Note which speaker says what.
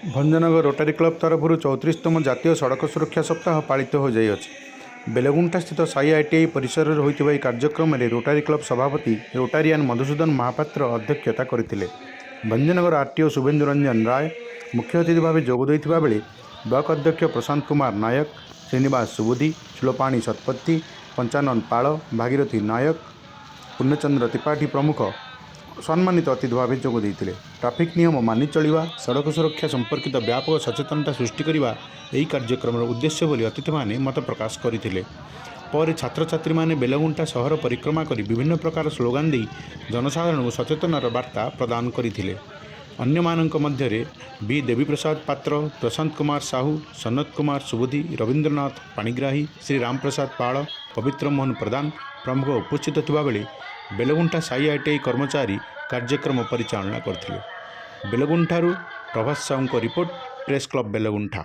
Speaker 1: Bhanjanagar Rotary club ତରଫରୁ 34ତମ ଜାତୀୟ ସଡ଼କ ସୁରକ୍ଷା ସପ୍ତାହ ପାଳିତ ହୋଇଯାଇଅଛି। ବେଲଗୁଣ୍ଠାସ୍ଥିତ ସାଇ ଆଇଟିଆଇ ପରିସରରେ ହୋଇଥିବା ଏହି କାର୍ଯ୍ୟକ୍ରମରେ ରୋଟାରୀ କ୍ଲବ ସଭାପତି ରୋଟାରିଆନ୍ ମଧୁସୂଦନ ମହାପାତ୍ର ଅଧ୍ୟକ୍ଷତା କରିଥିଲେ। ଭଞ୍ଜନଗର ଆରଟିଓ ଶୁଭେନ୍ଦୁ ରଞ୍ଜନ ରାୟ ମୁଖ୍ୟ ଅତିଥି ଭାବେ ଯୋଗ ଦେଇଥିବା ବେଳେ ବ୍ଲକ ଅଧ୍ୟକ୍ଷ ପ୍ରଶାନ୍ତ କୁମାର ନାୟକ, ଶ୍ରୀନିବାସ ସୁବୁଧି, ସୁଲପାଣି ଶତପଥୀ, ପଞ୍ଚାନନ ପାଳ, ଭାଗୀରଥୀ ନାୟକ, ପୂର୍ଣ୍ଣଚନ୍ଦ୍ର ତ୍ରିପାଠୀ ପ୍ରମୁଖ ସମ୍ମାନିତ ଅତିଥି ଭାବେ ଯୋଗ ଦେଇଥିଲେ। ଟ୍ରାଫିକ୍ ନିୟମ ମାନି ଚଳିବା, ସଡ଼କ ସୁରକ୍ଷା ସମ୍ପର୍କିତ ବ୍ୟାପକ ସଚେତନତା ସୃଷ୍ଟି କରିବା ଏହି କାର୍ଯ୍ୟକ୍ରମର ଉଦ୍ଦେଶ୍ୟ ବୋଲି ଅତିଥିମାନେ ମତ ପ୍ରକାଶ କରିଥିଲେ। ପରେ ଛାତ୍ରଛାତ୍ରୀମାନେ ବେଲଗୁଣ୍ଠା ସହର ପରିକ୍ରମା କରି ବିଭିନ୍ନ ପ୍ରକାର ସ୍ଲୋଗାନ ଦେଇ ଜନସାଧାରଣଙ୍କୁ ସଚେତନତାର ବାର୍ତ୍ତା ପ୍ରଦାନ କରିଥିଲେ। ଅନ୍ୟମାନଙ୍କ ମଧ୍ୟରେ ବି ଦେବୀପ୍ରସାଦ ପାତ୍ର, ପ୍ରଶାନ୍ତ କୁମାର ସାହୁ, ସନତ କୁମାର ସୁବୁଧି, ରବୀନ୍ଦ୍ରନାଥ ପାଣିଗ୍ରାହୀ, ଶ୍ରୀ ରାମପ୍ରସାଦ ପାଳ, ପବିତ୍ର ମୋହନ ପ୍ରଧାନ ପ୍ରମୁଖ ଉପସ୍ଥିତ ଥିବାବେଳେ ବେଲଗୁଣ୍ଠା ସାଇ ଆଇଟିଆଇ କର୍ମଚାରୀ କାର୍ଯ୍ୟକ୍ରମ ପରିଚାଳନା କରିଥିଲେ। ବେଲଗୁଣ୍ଠାରୁ ପ୍ରଭାସ ସାହୁଙ୍କ ରିପୋର୍ଟ, ପ୍ରେସ୍ କ୍ଲବ ବେଲଗୁଣ୍ଠା।